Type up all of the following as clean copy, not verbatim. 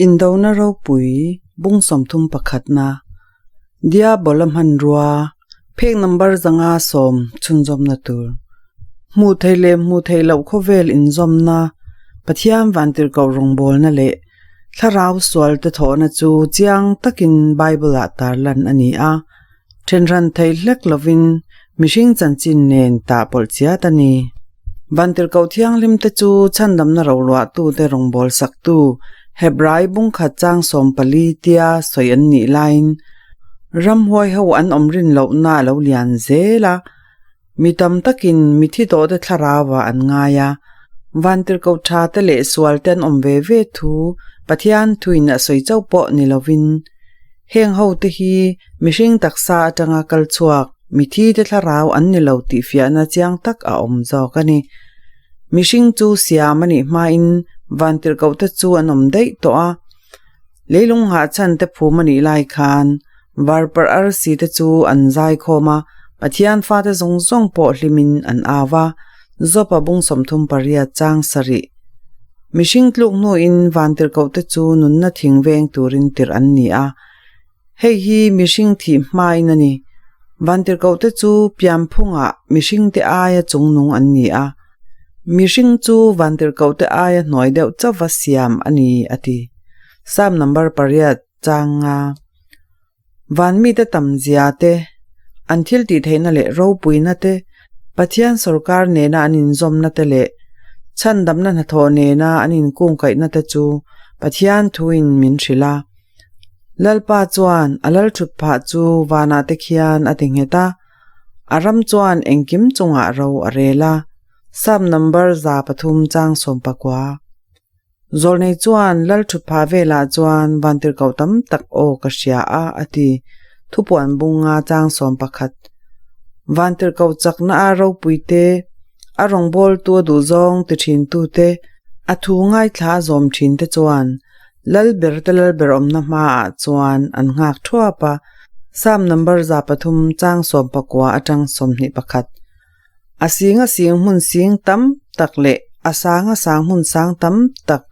Indona ropui bung 31 na Diabola hmanrua phek number 510 chhunzawmna tur hmuh theih leh hmuh theih loh khawvel inzawmna Pathian vantirhkoh rawngbawlna leh thlarau sual te thawhna chu chiang takin Bible ah tarlan a ni a, thenhran theih hlek lovin mihring chanchin nen tah pawlh chiat a ni. Vantirhkoh thianghlim te chu chhandamna roluahtu te rawngbâwl saktu Hebrai bungkhat chang 14 tia sawi an nih laiin ramhuai ho an awm rin lohna a lo lian zel a, mi tam takin mithi tawh te thlarau ah an ngai a, vantirhkoh tha te leh sual te an awm ve ve thu Pathian thuin a sawi chauh pawh ni lovin heng ho te hi mihring taksa atanga kal chhuak mithi te thlarau an ni lo tih fiahna chiang tak a awm zawk a ni. Mihring chu siam a nih hmain vantirhkoh te chu an awm daih tawh a, leilung nghahchhan te phum a nih lai khan varparh arsi te chu an zai khawm a, Pathian fate zawng zawng pawh hlimin an au a, Zawpa bung 38 chang sarih. Mihring tluk hnuin vantirhkoh te chu nunna thing veng turin tirh an ni a, Hei hi mihring thih hmain a ni. Vantirhkohte chu pianphungah mihringte aia chungnung an ni a. Mihring chu vantirhkohte aia hnuai deuh chauhva siam a ni, a ti. Psalm number pariat chang nga. Van mite tam zia te, an thil tih theihna leh ropuina te, Pathian sawrkar nena an inzawmna te leh chhandamna hnathawh nena an inkungkaihna te chu Pathian thuin min hrilh a. Lalpa chuan a lal thut phah chu vanah te khian a ti nghet a, a ram chuan engkim chungah ro a rel a, Psalm number 300 chang 19. Zawlnei chuan lal thut phah velah chuan vantirhkoh tam tak aw ka hria a, a ti, Thupuan bunga chang 11. Vantirhkoh chakna a ropui te, a rawngbawltu a duhzawng ti thintu te, a thu ngaithla a zawm thin te chuan Lalber te Lalber awmna hmaah chuan an nghak thuap a, Psalm number 300 chang 19 atang 21. A sing a sing hmun sing tam tak leh a sang a sang hmun sang tam tak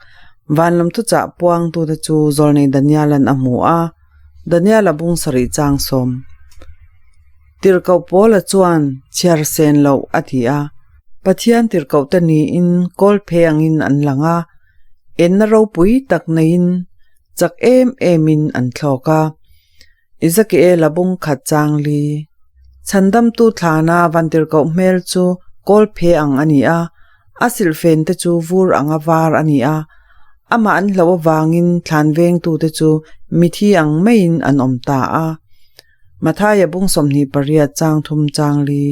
vanlam thuchah puangtute chu Zawlnei Daniela'n a hmu a, Daniela bung sarih chang 10. Tirhkoh Paula chuan chhiar sen loh a ti a, Pathian tirhkohte niin kawl phe angin an lang a, Enna ropui tak neiin chak em emin an thlawk a. Ezekiel-a bung khat chang li. Chhandamtu thlana vantirhkoh hmel chu kawl phe ang a ni a, a silhfen te chu vur anga var a ni a. Amah an hlauh avangin thlan vengtute chu mithi ang maiin an awm ta a. Mathaia bung 28 chang thum chang li.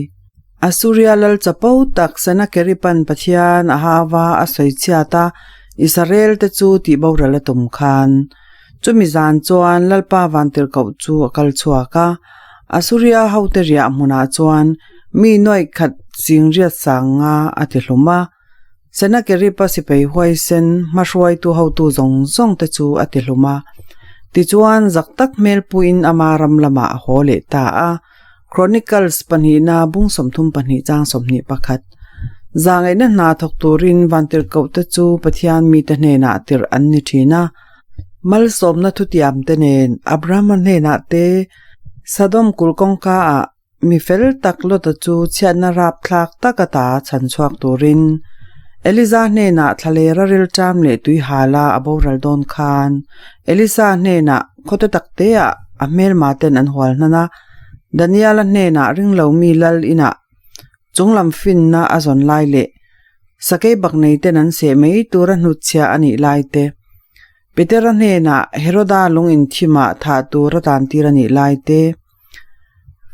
Asuria lal chapo tak Senakeripan Pathian a hava a sawi chhiat a, Israel te chu tih boral a tum khan. Chumi zan chuan Lalpa vantirhkoh chu a kal chhuak a, Asuria hote riah hmunah chuan mi nuaih khat singriat sang nga a ti hlum a. Senakeripa sipai huaisen hmahruaitu hotu zawng zawng te chu a ti hlum a. Tichuan zak tak hmel puiin ama ram lamah a haw leh ta a. Chronicles pahnihna bung 32 chang 21. Zahngaihna hna thawk turin vantirhkoh te chu Pathian mite hnenah tirh an ni thin a. Malsawmna thutiam te nen Abrahama hnenah te Sodom kulh kawngka ah mi fel tak Lota chu chhiatna rapthlak tak ata chhan chhuak turin Eliza hnenah thlalera rilṭam leh tuihala a boral dawn khan Elisa hnenah khawte takteah a hmelma ten an hual hnan a, Daniela hnenah ringlo mi lal inah chunglam finna a zawn lai leh sakei bak nei ten an seh mai tura hnutchhiah a nih lai te, Petera hnenah Heroda lung inthimah thah tur a tan tir a nih lai te,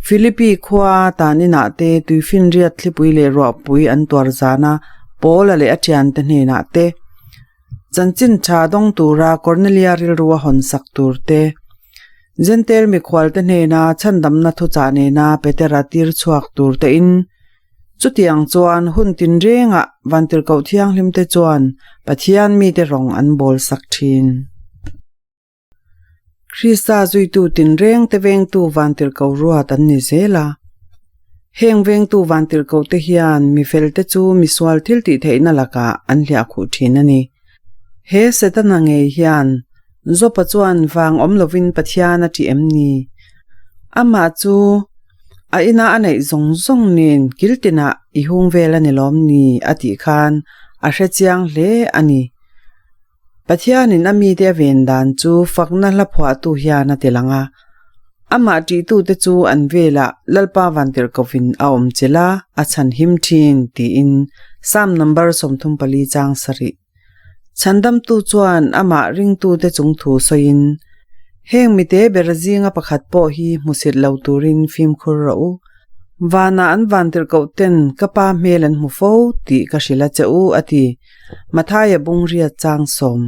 Philippi khua tan inah te tuifinriat thlipui leh ruahpui an tuar zana Paula leh a thiante hnenah te, Chanchin tha dawng tura Cornelia rilru a hawn sak tur te, Jentail mikhualte hnena chhandamna thuchah nena Petera tir chhuak tur tein chutiang chuan hun tinrengah vantirhkoh thianghlimte chuan Pathian mite rawng an bawl sak thin. Krista zuitu tinreng te vengtu vantirhkoh ruat an ni zel a. Heng vengtu vantirhkoh te hian mi fel te chu misual thil tih theihna lakah an hliah khuh thin a ni. He Setana ngei hian. Jopa chuan vang awm lovin Pathian a ṭih em ni? Amah chu a ina a neih zawng zawng nen kil tinah i hung vel a ni lawm ni a tih khan a hre chiang hle a ni. Pathianin a mite a ven dan chu fakna hla phuahtu hian a ti lang a. Amah ṭihtute chu an velah Lalpa Vantirhkovin a awm chilh a, a chhan him ṭhin tiin Psalm number 34 chang sarih. Chhandamtu chuan amah ringtute chung thu sawiin, Heng mite ber zinga pakhat pawh hi hmusit lo turin fimkhur rawh u. Vanah an vantirhkoh ten ka pa hmel an hmu fo tih ka hrilh a che u, a ti. Mathaia bungriat chang sawm.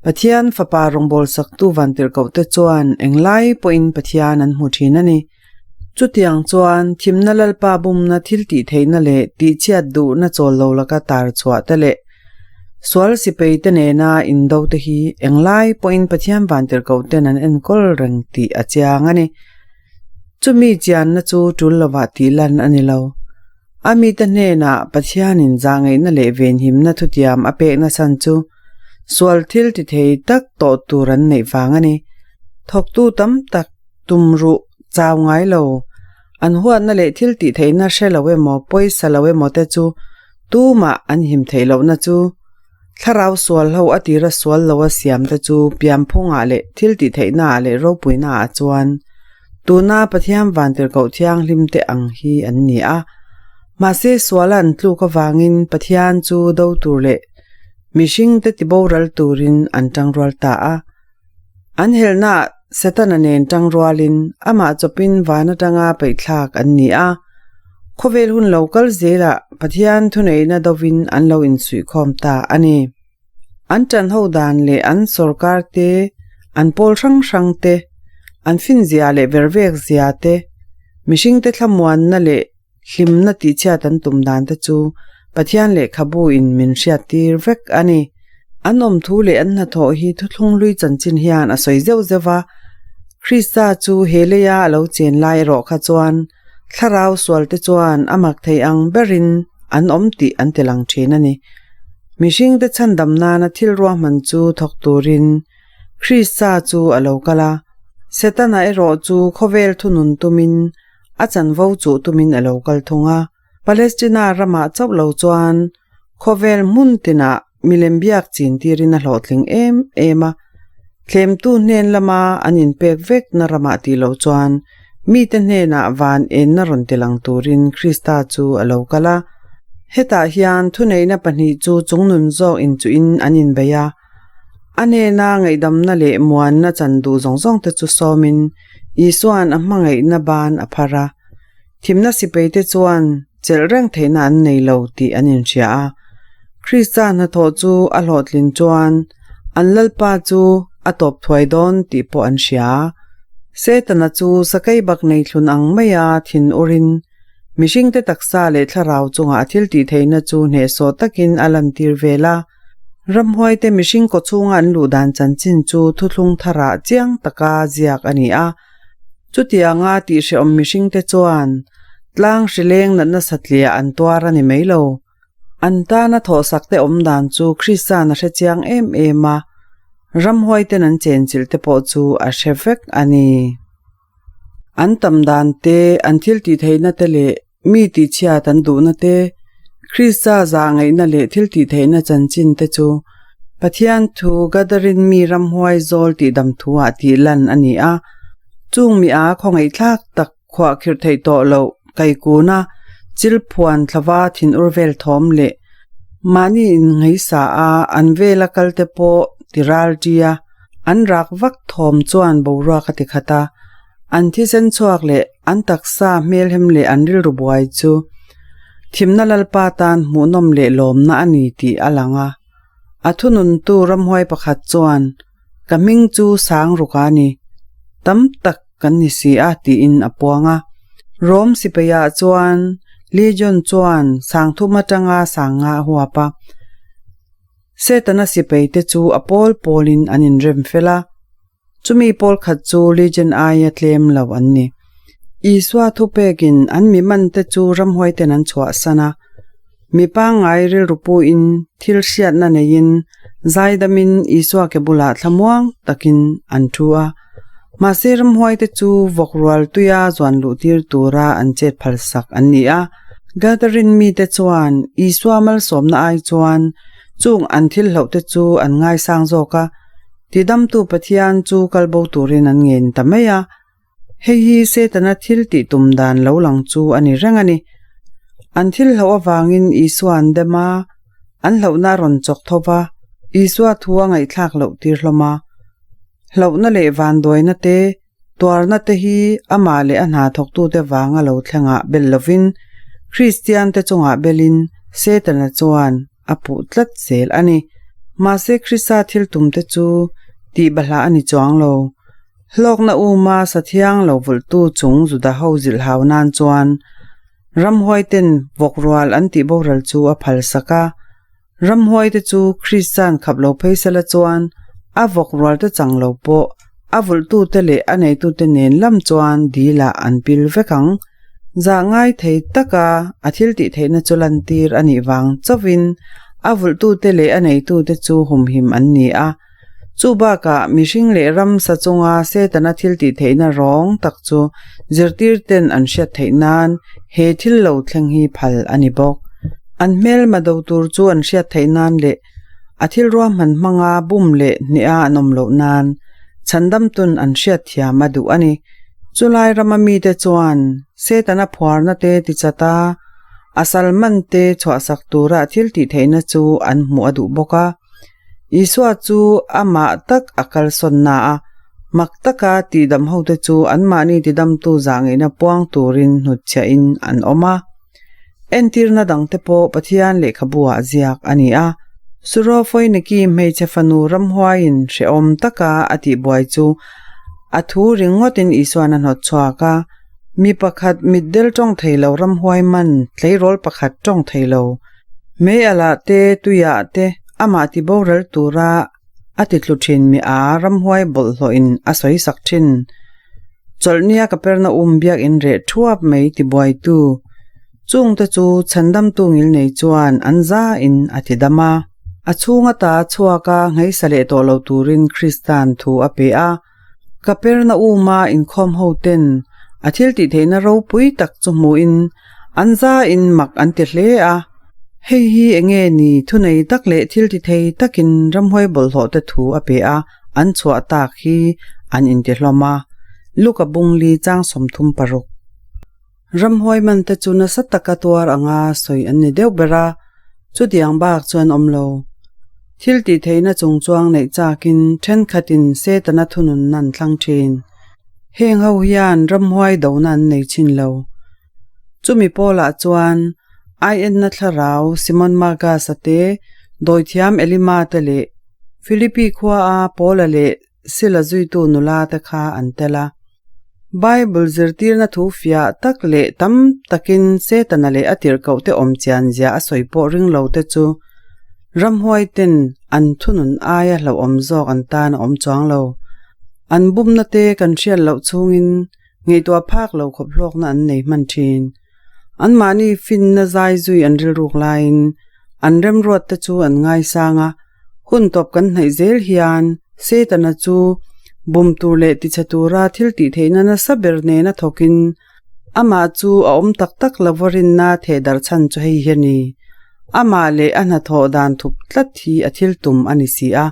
Pathian Fapa rawngbâwl saktu vantirhkoh te chuan englai pawhin Pathian an hmu ṭhin a ni. Chutiang chuan thimna Lalpa bumna thil tih theihna leh tihchhiat duhna chawl lo laka tar chhuah te leh sual sipei te nena indo te hi englai pawhin Pathian vantirhkoh ten an enkawl reng tih a chiang a ni. Chumi chianna chu ṭul lovah tih lan a ni lo. A mite hnenah Pathianin zahngaihna leh venhimna thutiam a pekna chhan chu sual thil ti thei tak tawh tur an neih vang a ni. Thawktu tam tak tum ruh chau ngai lo, an huatna leh thil tih theihna hre lo emaw pawisa lo emaw te chu tumah an him theih lohna chu thlarau sual ho a tira sual lo a siam te chu pianphungah leh thil tih theihnaah leh ropuinaah chuan Tuna Pathian Vantirhkoh Thianghlim te ang hi an ni a. Mahse suala an tluk avangin Pathian chu do tur leh mihring te tiboral turin an tangrual ta a. An helhnaah Setana nen tangrualin amah chawpin van atanga peihthlak an ni a. Khawvel hun lo kal zelah Pathian thuneihna dovin an lo insuihkhawm ta a ni. An ṭanho dan leh an sorkar te, an pawl hrang hrang te, an finzia leh vervek zia te, mihringte thlamuanna leh hlimna tihchhiat an tum dan te chu Pathian lehkhabu in min hriattir vek a ni. An awmthu leh an hnathawh hi thuthlung hlui chanchin hian a sawi zeuh zeuh va, Krista chu he leia a lo chen lai erawh kha chuan thlarau sualte chuan a mak thei ang berin an awm tih an ti lang thin a ni. Mihringte chhandam nana thil ruahman chu thawk turin Krista chu a lo kal a, Setana erawh chu khawvel thunun tumin a chanvo chuh tumin a lo kal thung a. Palestina ramah chauh lo chuan khawvel hmun tinah milem biak chin tirin a hlawhtling em em a, thlemtu hnen lama an inpek vekna ramah tih loh chuan mite hnenah van enna rawn tilang turin Krista chu a lo kal a. Hetah hian thuneihna pahnih chu chungnun zawk inchuhin an inbei a, a hnena ngaihdamna leh muanna chan duh zawng zawng te chu sawmin Isua'n a hmangaihna ban a phar a. Thimna sipaite chuan chelh reng theihna an nei lo tih an inhria a. Krista hnathawh chu a hlawhtlin chuan an Lalpa chu a tawp thuai dawn tih pawh an hria. Setana chu sakei bak nei thlun ang maia thin urin mihringte taksa leh thlarau chungah a thiltih theihna chu hnehsawh takin a lantir vel a. Ramhuaite mihring kawchhunga an luh dan chanchin chu thuthlung tharah chiang taka ziak a ni a. Chutianga tihhrehawm mihringte chuan tlang hrileng natna satliah an tuar a ni mai lo. An tana thawhsakte awm dan chu Krista'n a hre chiang em em a, ramhuaiten an chenchilh te pawh chu a hre vek a ni. An tam dan te, an thil tihtheihna te leh mi tihchhiat an duhna te, Krista zahngaihna leh thil tihtheihna chanchin te chu Pathian thu Gadarin mi ramhuai zawl tihdam thuah tih lan a ni a. Chung mi a khawngaihthlak tak khuahkhirh theih tawh loh kaikuna chilphuan thlava thinur vel thawm leh mahni inngaihsa a an vela kalte pawh ti ral ṭia an rak vak thawm chuan boruak a ti khat a. An thisen chhuak leh an taksa hmelhem leh an rilru buai chu thimna Lalpa tan hmuhnawm leh lawmna a ni tih a lang a. A thununtu ramhuai pakhat chuan, Ka hming chu Sangruk a ni, tam tak kan ni si a tiin a puang a. Rom sipaiah chuan Legion chuan Sangthum atanga Sanga a huap a. Setana sipaite chu a pawl pawlin an inrem fel a. Chumi pawl khat chu Legion aia tlem lo an ni. Isua thupekin an mi mante chu ramhuaiten an chhuahsan a. Mi pangngai rilru puin thil hriatna neiin Zaidamin Isua ke bulah thlamuang takin an thu a. Mahse ramhuaite chu vawk rual tuia zuan luh tir tura an chet phalsak an ni a. Gadarene mite chuan Isua malsawmna ai chuan chung an thil hlauhte chu an ngaisang zawk a, tidamtu Pathian chu kalbo turin an ngen ta mai a. Hei hi Setana thil tih tum dan lo lang chu a ni reng a ni. An thil hlauh avangin Isua an dem a, an hlauhna a rawn chawk tho va, Isua thu a ngaihthlak loh tir hlawm a. Hlauhna leh vanduaina te, tuarna te hi amah leh a hna thawktute vanga lo thlengah bel lovin, Kristiante chungah belin Setana chuan a puh tlat zel a ni. Mahse Krista thil tumte chu tih bahlah a ni chuang lo. Hlawkna uma sathiang lo vulhtu chung Juda ho zilh hau nan chuan ramhuaiten vawk rual an tih boral chu a phal sak a. Ramhuaite chu Krista'n khap lo phei sela chuan a vawk rualte chang lo pawh a vulhtute leh a neitute nen lam chuan dilah an pil vek ang. Zah ngai thei taka a thil tih theihna chu lantir a nih vang chauhin a vulhtute leh a neitute chu humhim an ni a. Chu bakah mihring leh ramsa chunga Setana thil tih theihna rawng tak chu zirtirten an hriat theih nan he thil lo thleng hi phal a ni bawk. An hmelma do tur chu an hriat theih nan leh a thil ruahman hmanga bum leh hneha an awm loh nan chhandamtun an hriat thiam a duh a ni. Chulai rama mite chuan Setana phuarna te tichat a, a salman te chhuahsak tura thil tih theihna chu an hmuh a duh bawk a. Isua chu amah tak a kalsawn na a, mak taka tihdam hote chu anmahni tidamtu zahngeihna puang turin hnutchhiahin an awm a. Entirna dangte pawh Pathian lehkhabu-ah ziak a ni a. Surofoiniki hmeichhe fanu ramhuaiin hrehawm taka a tihbuai chu a thu ringawtin Isua'n a hnawt chhuak a. Mi pakhat mitdel tawng thei lo ramhuai man tleirawl pakhat tawng thei lo Mei alah te, tuiah te amah ti boral tura a ti tlu thin mi a ramhuai bawlhhlawhin a sawi sak thin. Chawlhnia Kapernaum biakin reh thuap mai ti buaitu chungte chu chhandamtu ngilnei chuan an zain a ti dam a. A chhung ata chhuak a ngheisa leh tawh lo turin Krista'n thu a pe a. Kapernauma inkhawm ho ten a thil tih theihna ropui tak chu hmuhin an zain mak an ti hle a. Hei hi eng nge ni thunei tak leh thil ti thei takin ramhuai bawlhhlawh te thu a pe a, an chhuah tak hi an inti hlawm a. Luka bungli chang 36. Ramhuai man te chu nasa taka tuar anga sawi an ni deuh ber a, chutiang bak chuan awm lo. Thil tih theihna chung chuang neih chakin thenkhatin Setana thunun an thlang thin. Heng ho hian ramhuai dona an nei thin lo. Chumi pawlah chuan Aienna thlarau Simon Magas-a te, dawithiam Elima te leh Philippi khua a Paula leh Sila zuitu nula te kha an tel a. Bible zirtirna thu fiah tak leh tam takin Setana leh a tirhkoh te awm chian zia a sawi pawh ring lo te chu ramhuai ten an thunun aia hlauhawm zawk an tan a awm chuang lo. An bumna te kan hriat loh chhungin ngaihtuah phak lo khawp hlawkna an nei hman thin. Anmahni finna zai zui an rilruk laiin an remruat te chu an ngaisang a, Hun tawp kan hnaih zel hian Setana chu bum tur leh tichhe tura thil tih theihna nasa ber nena thawkin amah chu a awm tak tak lova rinna theh darh chhan chu hei hi a ni. Amah leh a hnathawh dan thup tlat hi a thil tum a ni si a.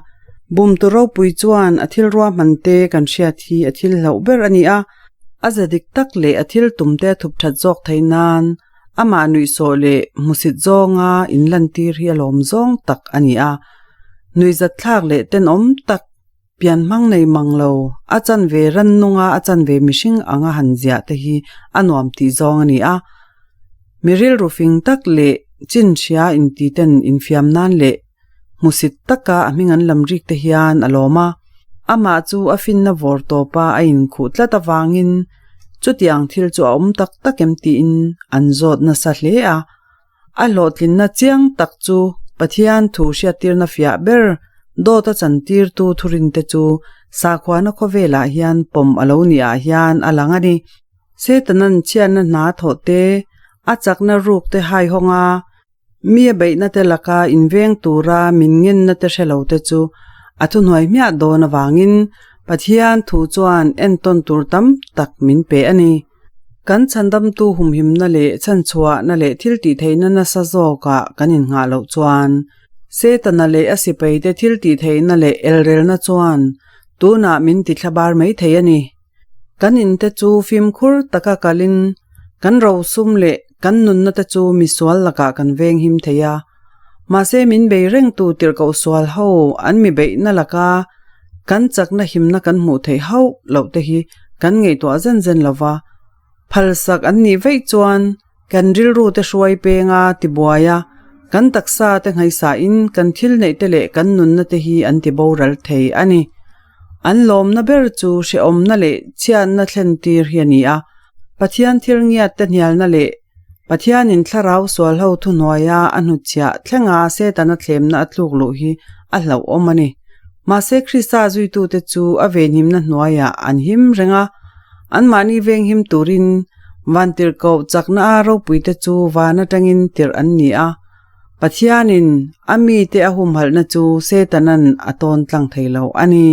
Bum tur ropui chuan a thil ruahman te kan hriat hi a thil hlauh ber a ni a, a za dik tak leh a thil tum te a thup that zawk theih nan Amah nuihsawh leh hmusit zawnga inlantir hi a lawm zawng tak a ni a, nuihzatthlak leh tenawm tak pian hmang nei mang lo, a chanve rannunga a chanve mihring anga han ziah te hi a nuam tih zawng a ni a. Mi rilru fing tak leh chinhria intiten infiam nan leh hmusit taka a hming an lam rik te hian a lawm a, amah chu a finna vawr tawpa a inkhuh tlat avangin chutiang thil chu a awm tak tak em tiin an zawt nasa hle a. A hlawhtlinna chiang tak chu Pathian thu hriattirna fiah ber dawta chantirtu thurinte chu sakhuana khawvelah hian pawm a lo nih ah hian a lang a ni. Setanan chhiatna hna thawh te, a chakna ruk te haihawng a. Mi a beihna te laka inveng tura min ngenna te hre lo te chu a thuhnuai hmiah dawn avangin Pathian thu chuan entawn tur tam tak min pe a ni. Kan chhandamtu humhimna leh chhanchhuahna leh thil tihtheihna nasa zawkah kan innghah loh chuan Setana leh a sipaite thil tihtheihna leh elrelna chuan tunah min tithlabar mai thei a ni. Kan inte chu fimkhur taka kalin kan rosum leh kan nunna te chu misual lakah kan venghim thei a. Mahse min bei rengtu tirhkoh sual ho an mi beihna laka kan chakna himna kan hmuh theih hauh loh te hi kan ngaihtuah zen zen lo va. Phalsak an nih vaih chuan kan rilru te hruai penga tibuai a, kan taksa te nghaihsahin kan thil neih te leh kan nunna te hi an ti boral thei a ni. An lawmna ber chu hrehawmna leh chhiatna thlen tir hi a ni a, Pathian thil ngiat te hnialna leh Pathianin thlarau sual ho thuhnuaia a hnutchhiah thlenga Setana thlemna a tluk luh hi a hlauhawm a ni. Mahse Krista zuitute chu a venhimna hnuaiah an him reng a, anmahni venghim turin vantirhkoh chakna a ropuite chu van atangin tirh an ni a, Pathianin a mite a humhalhna chu Setanan a tawn tlang thei lo a ni.